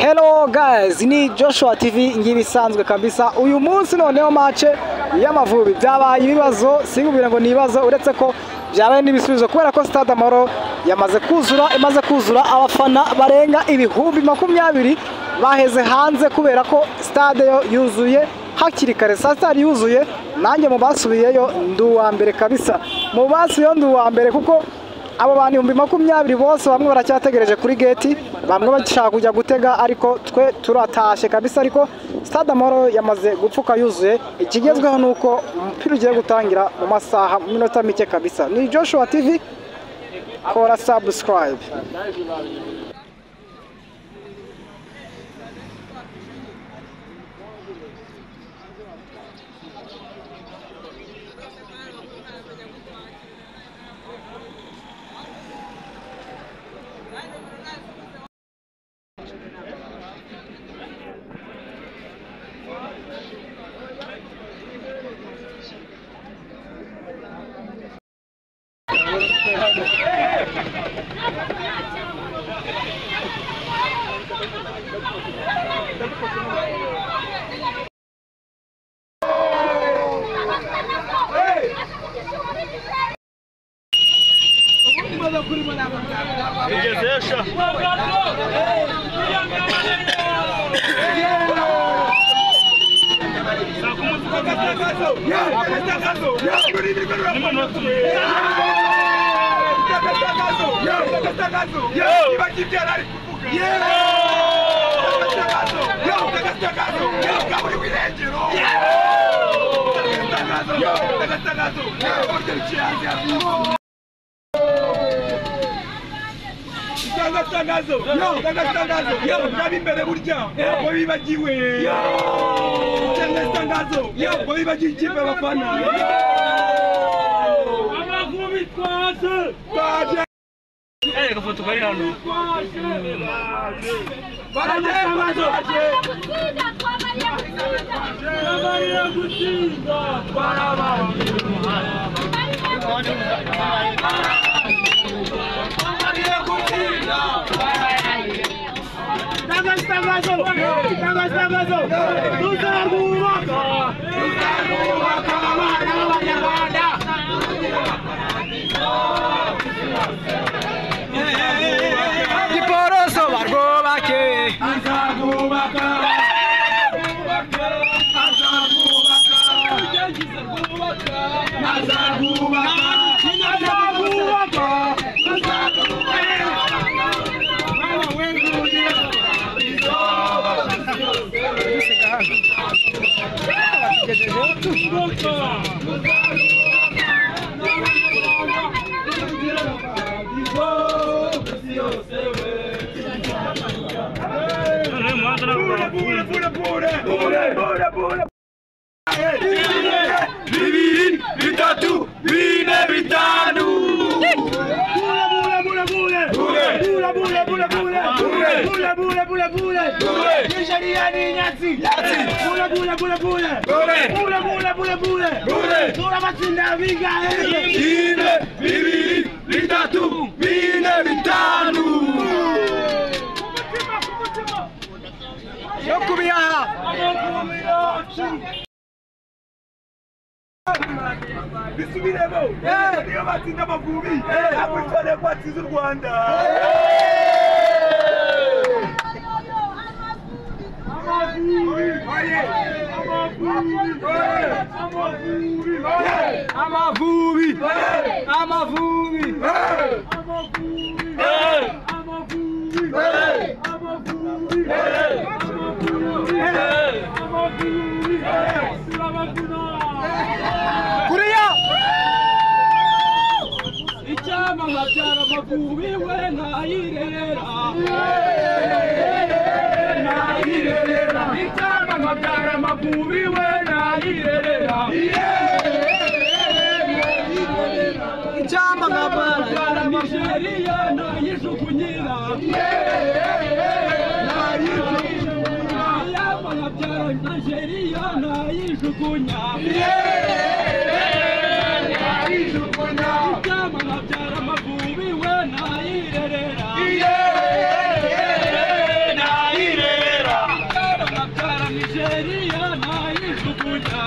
Hello guys, ni Joshua TV ngibisanzwe kabisa. Uyu munsi noneho match y'Amavubi byabaye ibibazo, sinkubwira ngo ni ibibazo uretse ko byabaye n'ibisubizo kubera ko Stade Amahoro yamaze kuzura, imaze kuzura abafana barenga 20,000 baheze hanze kubera ko stade yo yuzuye hakiri kare. Stade yuzuye, nanjye mu basubiyeyo ndi uwa mbere kabisa. Mu basubiyeyo ndi uwa mbere kuko abo bantu 20,000 bose bamwe baracyategereje kuri gate, bamwe bashaka kujya gutega ariko twe turatashe kabisa. Ariko Stade Amahoro yamaze gupfuka yuzuye. Ikigezweho nuko umupira ugiye gutangira mu masaha mu minota mike kabisa. Ni Joshua TV, kora subscribe.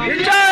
Bicaye.